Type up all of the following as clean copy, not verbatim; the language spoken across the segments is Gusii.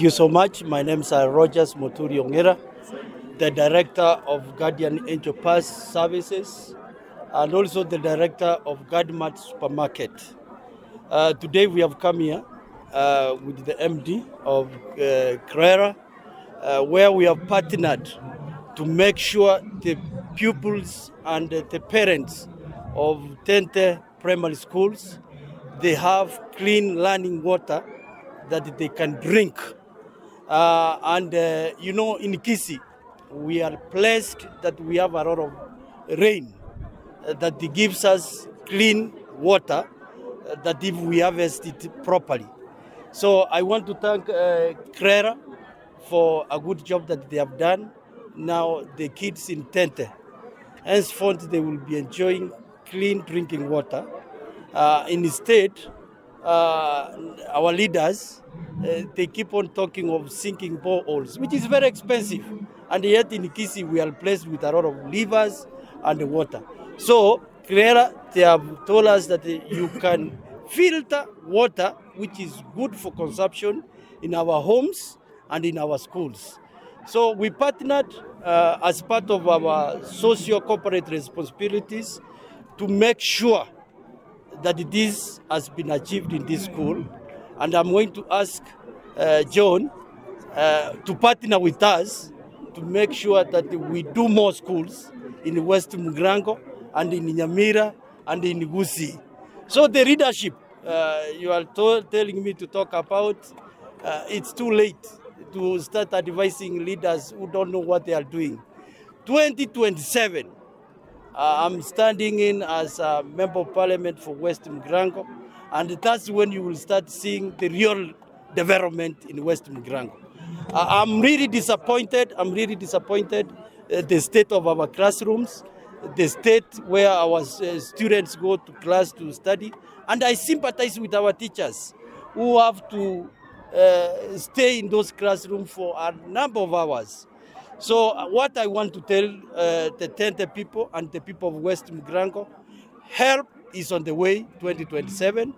Thank you so much. My name is Rogers Muturi Ongera, the director of Guardian Angel Pass Services and also the director of Guardmart Supermarket. Uh, today we have come here uh, with the MD of uh, Crera, uh, where we have partnered to make sure the pupils and the parents of Tente primary schools they have clean learning water that they can drink. Uh, and uh, you know, in Kisii, we are blessed that we have a lot of rain uh, that gives us clean water uh, that if we harvest it properly. So I want to thank uh, Crera for a good job that they have done. Now the kids in Tente, henceforth they will be enjoying clean drinking water. Uh, instead, uh, our leaders, uh, they keep on talking of sinking boreholes, which is very expensive. And yet in Kisii, we are blessed with a lot of rivers and water. So, Clara, they have told us that you can filter water, which is good for consumption in our homes and in our schools. So we partnered uh, as part of our socio corporate responsibilities to make sure that this has been achieved in this school. And I'm going to ask uh, John uh, to partner with us to make sure that we do more schools in West Mugirango and in Nyamira and in Gusii. So the leadership uh, you are to- telling me to talk about, uh, it's too late to start advising leaders who don't know what they are doing. 2027, uh, I'm standing in as a member of parliament for West Mugirango, and that's when you will start seeing the real development in West Mugirango. Uh, I'm really disappointed. I'm really disappointed uh, the state of our classrooms, the state where our uh, students go to class to study, and I sympathize with our teachers who have to uh, stay in those classrooms for a number of hours. So uh, what I want to tell uh, the Tente people and the people of West Mugirango, help is on the way 2027.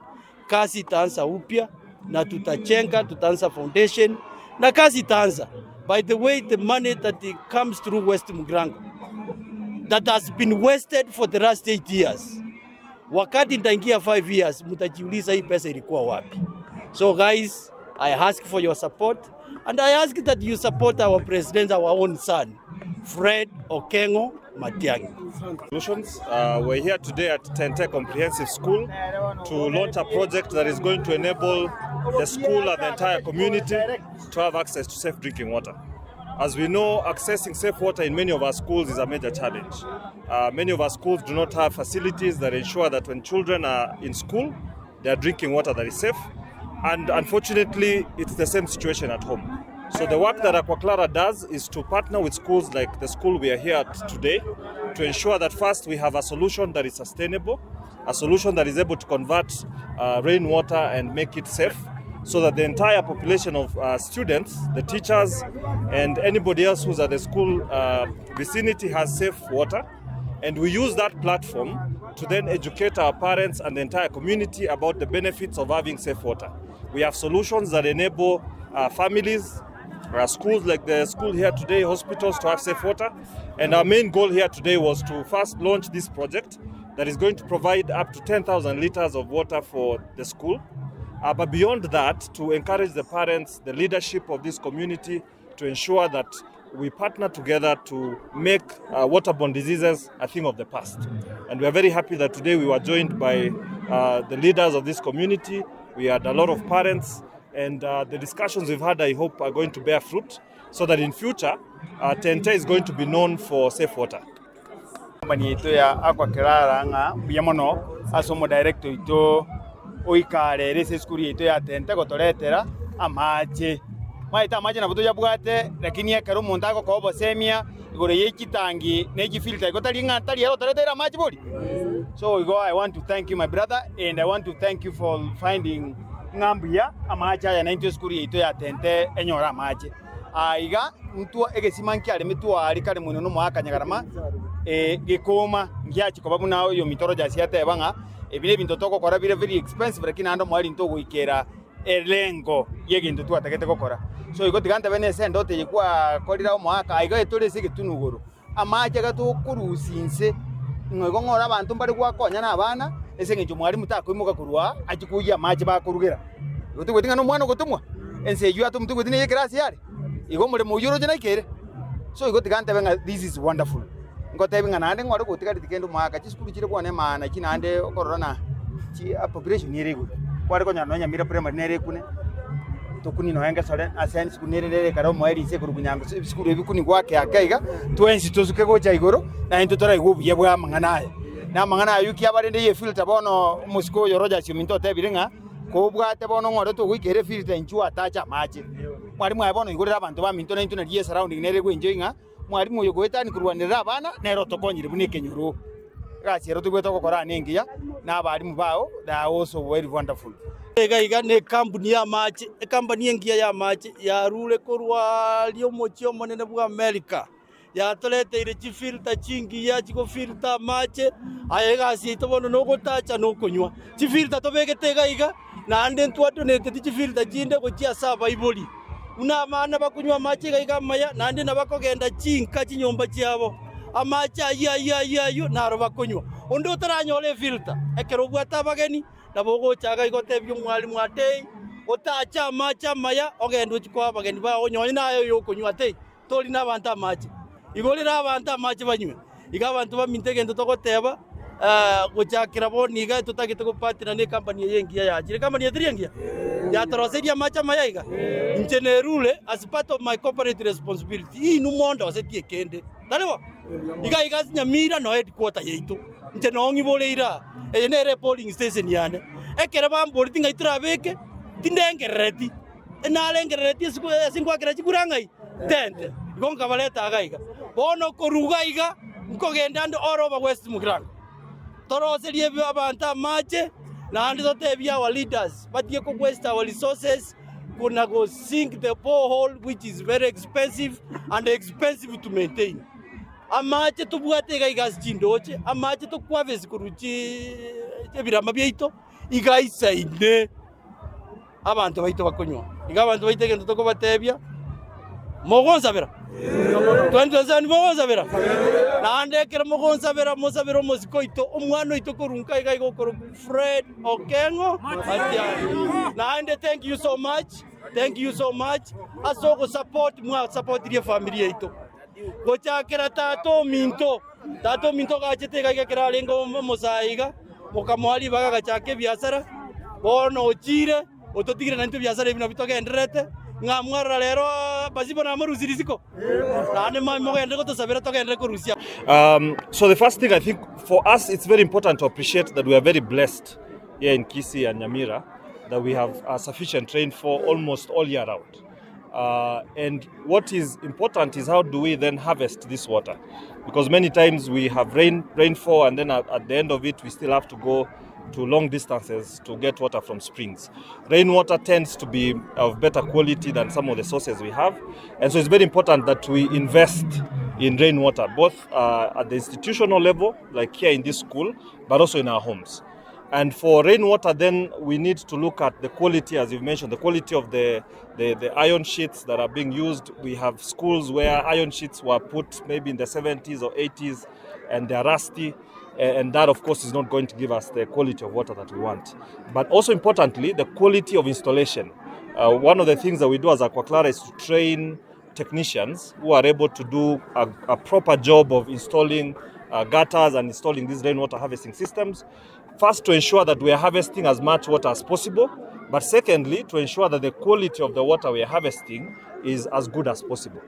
Kazi itaanza upya na tutajenga, tutaanza foundation na kazi itaanza. By the way, the money that it comes through West Mugirango that has been wasted for the last 8 years. Wakati nitaingia 5 years, mtajiuliza hii pesa ilikuwa wapi? So guys, I ask for your support and I ask that you support our president, our own son, Fred Okengo Matiang'i. Solutions. Uh, we're here today at Tente Comprehensive School to launch a project that is going to enable the school and the entire community to have access to safe drinking water. As we know, accessing safe water in many of our schools is a major challenge. Uh, many of our schools do not have facilities that ensure that when children are in school, they are drinking water that is safe. And unfortunately, it's the same situation at home. So the work that AquaClara does is to partner with schools like the school we are here at today to ensure that first we have a solution that is sustainable, a solution that is able to convert uh, rainwater and make it safe so that the entire population of uh, students, the teachers, and anybody else who's at the school uh, vicinity has safe water. And we use that platform to then educate our parents and the entire community about the benefits of having safe water. We have solutions that enable uh, families, uh, schools like the school here today, hospitals to have safe water. And our main goal here today was to first launch this project that is going to provide up to 10,000 liters of water for the school. Uh, but beyond that, to encourage the parents, the leadership of this community to ensure that we partner together to make uh, waterborne diseases a thing of the past. And we are very happy that today we were joined by uh, the leaders of this community. We had a lot of parents, and uh, the discussions we've had, I hope, are going to bear fruit so that in future, uh, Tente is going to be known for safe water. Company yaito ya Aqua Clara ng'a mbuya mono ase omodirector oito oikare ere ase esukuru yaito ya Tente gotoretera amache. Omanyete amache nabo toyabwate lakini ekero omonto agokoa obosemia igoro ye chitangi ne chifilter igo tari ng'a tari ere otoreteire amache bori? So igo I want to thank you my brother and I want to thank you for finding ng'a mbuya amache aya naintwe esukuru yaito ya Tente enyore amache. Aa iga ntwa egesima nkiaremetwe aria kare moino nomoaka nyagarama, ee, gekooma, ngiachia koba buna oyominto Rogers ateba ng'a ebi nebinto togokora bire very expensive lakini naende omoerio ntogoikera elengo y'egento twatagete gokora. So igo tiga ntebe na ase endoto eye kwakorire omoaka aiga etore ase egetunu igoro, amache iga tokorusia inse, ng'a igo ng'ore abanto mbare gwakonya na abana, ase eng'encho mwalimu takoimoka korwa aa achie koyia amache bakorugera. Igo toigweti ng'a nomwana ogotomwa, ense eywo atomwa toigweti neye ekerasi yare, igo omoremo oywo oroche naikere. So igo tiga ntebe ng'a this is wonderful. Ngotebi ng'a naende ng'ore gotigareti kende omwaka, chisukuru chire bono emaana chi naende okorora na chi population ere igoro. Kware konyora nonya Nyamira Primary nere ekune, tokuni nonya Ngesore ase esukuru nere nere ekare omoerio inse ekorokwa Nyangusu, ebisukuru ebi bikuni goake ake iga, twensi tosuke gocha igoro, naintwe toraigwe obuya bwa amang'ana aya. Na amang'ana aywo ki aba rende ye filter bono omosike oyo Rogers ominto otebire ng'a, kobwate bono ng'ore togoika ere filter inchuo atache amache. Mwalimu aye bono oigorere abanto baminto naintwe naria esurrounding nere egwenchoi ng'a. Mwalimu oyo goetania korwanerera abana nere otokonyire buna ekenyoro. Egasi ero toigwete ogokora aa nengiya, na abalimu bao they are also very wonderful. Iga iga nekampuni y'amache, ekampani engiya y'amache yarure korwa aria omochie omonene bw'Amerika, yatoreteire chifilter chingiya chigofilter amache, aye egasi yaito bono nogotacha na okonywa. Chifilter tobegete iga iga, naende ntwadoneteti chifilter chinde gochia ase abaibori. Buna abana bakonywa amache iga iga amaya, naende nabakogenda chinka chinyomba chiabo, amache ayio ayio ayio ayio naro bakonywa. Onde otaranyore efilter, ekero obwate abageni, nabo ogocha iga iga otebie omwalimu atei, otache amache amaya, ogende ochie koa abageni bao nonye naye oyo okonywa atei, tori nabanto amache. Igorera abanto amache banywe. Iga abanto baminto egento togoteba, gochakera bono iga totagete gopartner ne ecompany eye engiya yachire. Ecompany eye teri engiya? Yatoroseria amache amaya iga? Inche nerure as part of my corporate responsibility, inwe mondosetie ekende. Tari bo? Iga iga ase Nyamira no headquarter yaito. Inche noo ng'iboreire aa. Eye nere epolling station yane. Ekero bamboretie ng'ai torabeke, tindengerereti. Narengereretie isiko ase ngoakera chikura ng'ai? Tente. Igo nkabareta iga iga. Bono korwa iga iga, nkogenda ande all over West Mugirango. Toroserie ebi abanto amache, naende totebie our leaders batige ko waste our resources kona go sink the borehole which is very expensive and expensive to maintain. Amache tobwate iga iga ase chindoche, amache tokwavesi korwa chi ebirama biaito, iga isaine. abanto baito bakonywa. Iga abanto baito egento tokobatebia, mogonsabera? 2027 mogonsabera? Naende ekero mogonsabera, mosabere omosike oito, omwana oito korwa nka iga iga okorokwa Fred Okeng'o Matiang'i. Naende thank you so much, thank you so much ase ogosupport mwasapotirie efamiri yaito. Gochakera tata ominto, tata ominto gachete iga iga ekero arenge omosae iga, mokamoa ribaga agachaka ebiasara, bono ochire ototigire naintwe ebiasara ebi nabio togendererete, ng'a mwarora rero pasipo namorusie risiko, naende mogenderere gotosabera togenderere korusia. So the first thing I think for us it's very important to appreciate that we are very blessed here in Kisii and Nyamira that we have sufficient rainfall almost all year round. And what is important is how do we then harvest this water? Because many times we have rain, rainfall, and then at the end of it, we still have to go to long distances to get water from springs. Rainwater tends to be of better quality than some of the sources we have. And so it's very important that we invest in rainwater, both at the institutional level, like here in this school, but also in our homes. And for rainwater, then we need to look at the quality, as you've mentioned, the quality of the, the, the iron sheets that are being used. We have schools where iron sheets were put maybe in the 70s or 80s and they're rusty. And that, of course, is not going to give us the quality of water that we want. But also importantly, the quality of installation. One of the things that we do as AquaClara is to train technicians who are able to do a proper job of installing gutters and installing these rainwater harvesting systems. First, to ensure that we are harvesting as much water as possible, but secondly, to ensure that the quality of the water we are harvesting is as good as possible.